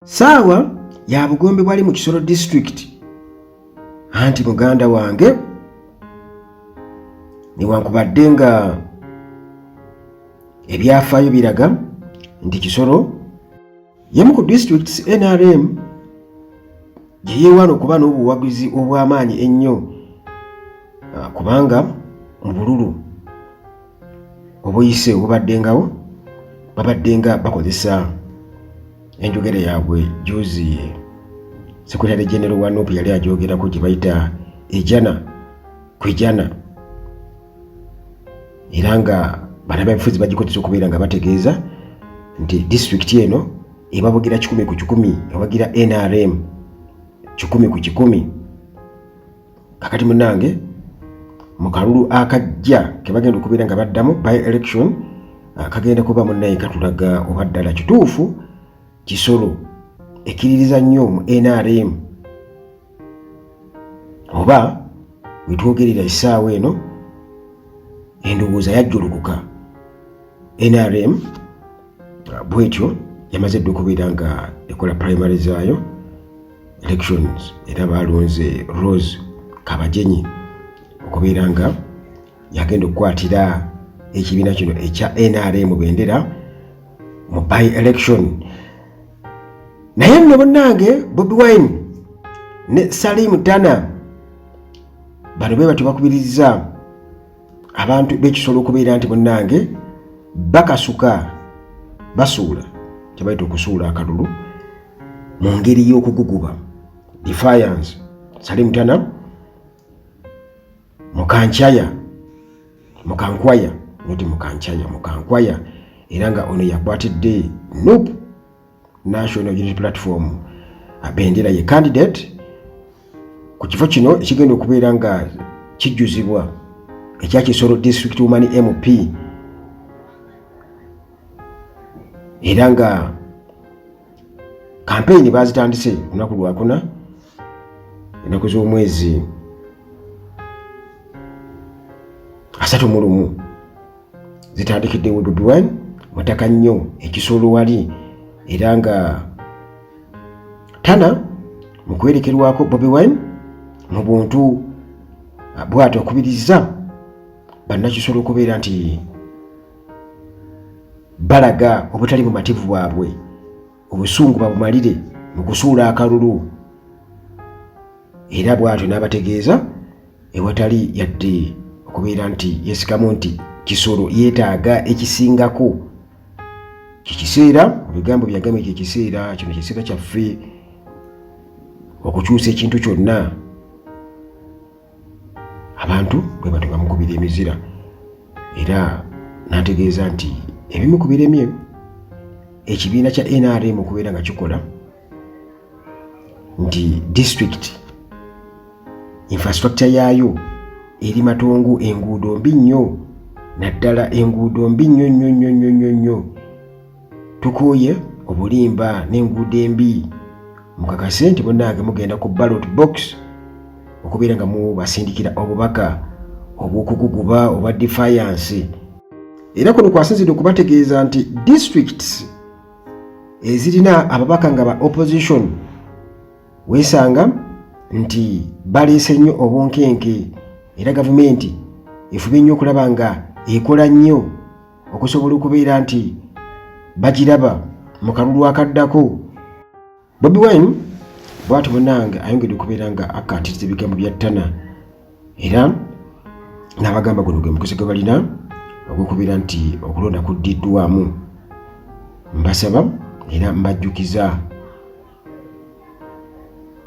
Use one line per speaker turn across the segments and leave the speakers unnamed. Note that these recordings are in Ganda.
Saawa ya bugombe bwali mu Kisoro district anti muganda wange newankubadde nga ebyafaayo biraga nti Kisoro yemu ku districts NRM gye yeewaana okuba n'obuwagizi obw'amaanyi ennyo kubanga mu bululu obuyise obubaddengawo babaddenga bakozesa enjogera yaabwe. Juzi Secretary General wa NUP yali agyogerako gye bayita ejana kwijana, era nga bannabyabufuzi bagikozesa okubeera nga bategeeza nti disitulikiti eno ebabugira 100 ku 100, ewagira NRM 100 ku 100. Kakati munange mu kalulu akajja ke bagenda okubeera nga baddamu by election kagenda kuba munnaye katulaga oba ddala kituufu Kisoro ekkiririza nnyo mu NRM oba wetwogerera essaawa eno endowooza yajjulukuka. NRM bwetyo yamaze dda okubeera nga ekola primary zaayo elections, era balonze Rose Kabajenyi okubeera nga yagenda okukwatira ekibiina kino ekya NRM bendera mu by election. Naye nno munnange Bobi Wine ne Salim Tana bano be batyo bakubiriza abantu b'Ekisolo okubeera nti munnange bakasuka basuula kyebayita okusuula akalulu mu ngeri y'okuguguba, defiance. Salim Tana Mukanchaya, Mukankwaya, noti Mukanchaya, Mukankwaya, era nga ono yakwatidde NUP, National Unity Platform, bendera ye candidate ku kifo kino ekigenda okubeera nga kijjuzibwa ekya Kisoro District Woman MP, era nga kampeyini bazitandise olunaku lwakuna ennaku z'omwezi 31 zitandikidde. Bobi Wine mutaka nnyo ekisolo wali, era nga Tana mu kwerekerwako Bobi Wine mu buntu bw'atyo akubiriza bannakisolo okubeera nti balaga obutali bumativu bwabwe, obusungu babumalire mu kusuula akalulu. Era bw'atyo n'abategeeza ewatali yadde okubeera nti yeesikamu nti Kisolo yeetaaga ekisingako. Kyekiseera, mu bigambo byagambye, kyekiseera kino, kiseera kyaffe okukyusa ekintu kyonna. Abantu bwe batyo bamukubira emizira, era n'ategeeza nti ebimu ku biremye ekibiina kya NRM okubeera nga kikola nti district infrastructure yaayo eri matongo, enguudo mbi nnyo, naddala enguudo mbi nnyo nnyo nnyo nnyo nnyo nnyo. Tukooye obulimba n'enguudo embi. Mukakase nti munnange mugenda ku ballot box okubeera nga mubasindikira obubaka obw'okuguguba obwa defiance. Era kuno kwasinzidde okubategeeza nti districts ezirina ababaka nga ba opposition weesanga nti baleese nnyo obunkenke, era gavumenti efubye nnyo okulaba nga ekola nnyo okusobola okubeera nti bagiraba mu kalulu akaddako. Bobi Wine bw'atyo munange ayongedde okubeera nga akkaatiriza ebigambo bya Tana, era n'abagamba guno gwe mukisa gwe balina ogw'okubeera nti okulonda kuddiddwamu. Mbasaba era mbajjukiza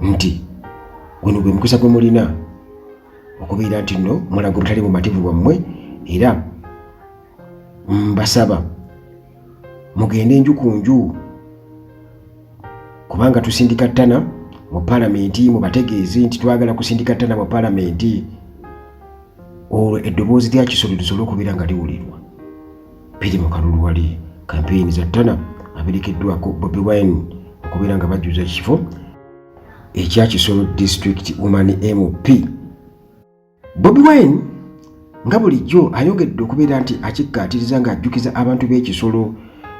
nti guno gwe mukisa gwe mulina okubeera nti nno mulaga obutali bumativu bwammwe, era mbasaba mugende enju ku nju kubanga tusindika Ttana mu palamenti. Mubategeeze nti twagala kusindika Ttana mu palamenti, olwo eddoboozi lya Kisolo lisobole okubeera nga liwulirwa biri mu kalulu. Wali kampeyini za Ttana aberekeddwako Bobi Wine okubeera nga bajjuza ekifo ekya Kisolo District Woman MP. Bobi Wine nga bulijjo ayongedde okubeera nti akikkaatiriza ng'ajjukiza abantu b'Ekisolo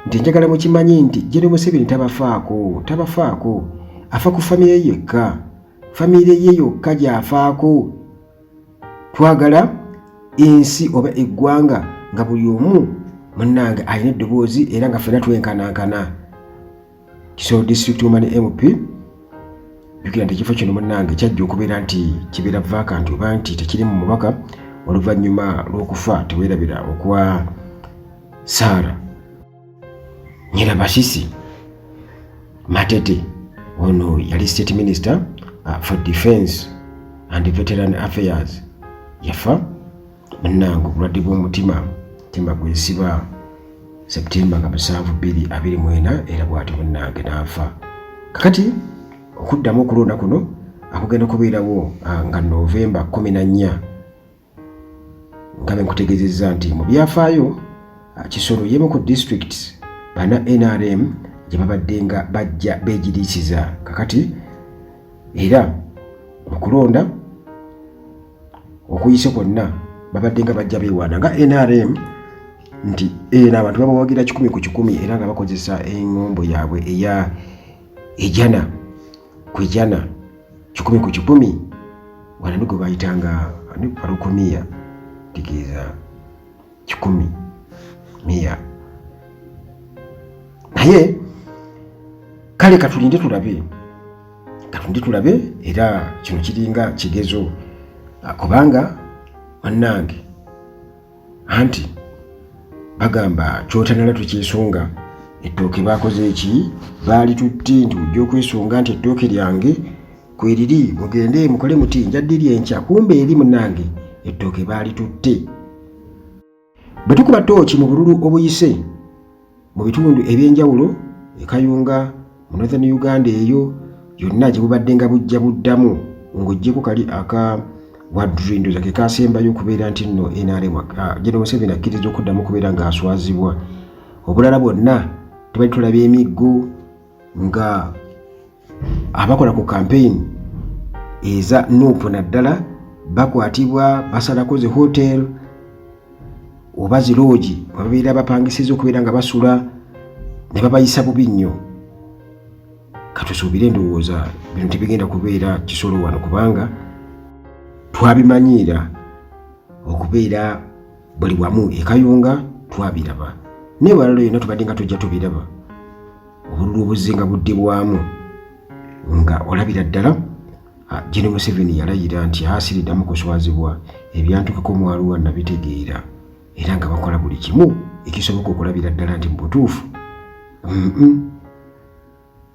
nti njagala mukimanye nti General Museveni tabafaako, tabafaako, afa ku famire ye yekka, famire ye yokka gy'afaako. Twagala ensi oba eggwanga nga buli omu munnange alina eddoboozi era nga ffena twenkanankana. Kisoro District Woman MP, jjukira nti ekifo kino munnange kyajja okubeera nti kibeera vacant oba nti tekiri mu mubaka oluvannyuma lw'okufa teweerabira okwa Sarah Nyirabasisi Matete. Ono yali state minister for defense and veteran affairs, yafa munnange obulwadde bw'omutima, mutima gwesiba, Septemba nga 7 2024, era bw'atyo munnange n'afa. Kakati okuddamu okulonda kuno akugenda kubeerawo nga Novemba 14, nga bwe nkutegeezezza nti mu byafaayo Kisoro y'emu ku districts bana NRM gye babadde nga bajja beegiriisiza. Kakati era mu kulonda okuyise kwonna babadde nga bajja beewaana nga NRM nti eno abantu babawagira 100 ku 100, era nga bakozesa engombo yaabwe eya ejana kwejana 100 ku 100, wano ni gwe bayitanga balukumiya, tegeeza kikumi miya. Naye kale katulinde tulabe, katulinde tulabe. Era kino kiringa kigezo, kubanga bannange anti bagamba kyotanala tukyesunga. Ettooke bakoze eki? Baali tutte nti ojja okwesunga nti ettooke lyange kweriri, mugende mukole muti njaddiri enkya, kumbe eri munnange ettooke baali tutte. Bwe tukuba ttooki mu bululu obuyise mu bitundu ebyenjawulo e Kayunga mu Northern Uganda, eyo yonna gye bubadde nga bujja buddamu, ng'oggyeko kali aka Wadrindoza ke kasembayo okubeera nti nno NRM General Museveni akkiriza okuddamu okubeera ng'aswazibwa. Obulala bwonna tubali tulaba emiggo nga abakola ku campaign eza NUP naddala bakwatibwa, basalako zi hotel oba zi lodge babeera bapangisiza okubeera nga basula ne babayisa bubi nnyo. Katusuubire, endowooza bino tebigenda kubeera Kisoro wano, kubanga twabimanyiira okubeera buli wamu. E Kayunga twabiraba, naye walalo yonna tubadde nga tujja tubiraba, obululu obuzze nga buddibwamu nga olabira ddala General Museveni yalayira nti asiriddamu kuswazibwa, ebyantukako mwaluwa nabitegeera, era nga bakola buli kimu ekisoboka okulabira ddala nti mu butuufu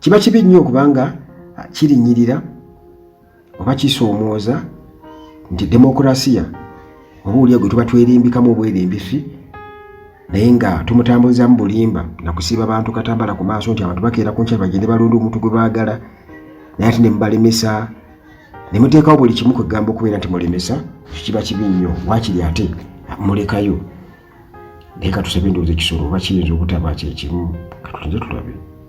kiba kibi nnyo, kubanga kirinnyirira oba kisoomooza nti demokurasiya oba olya gwe tuba twerimbikamu obwerimbifi, naye nga tumutambulizamu bulimba nakusiiba bantu katambala ku maaso nti abantu bakeera ku nkya bagende balonda omuntu gwe baagala, naye ate ne mubalemesa ne muteekawo buli kimu kwegamba okubeera nti mulemesa. Ekyo kiba kibi nnyo, waakiri ate mulekayo. Naye katusabe, endowooza ekisolo oba kiyinza obutaba kyekimu, katulinze tulabe.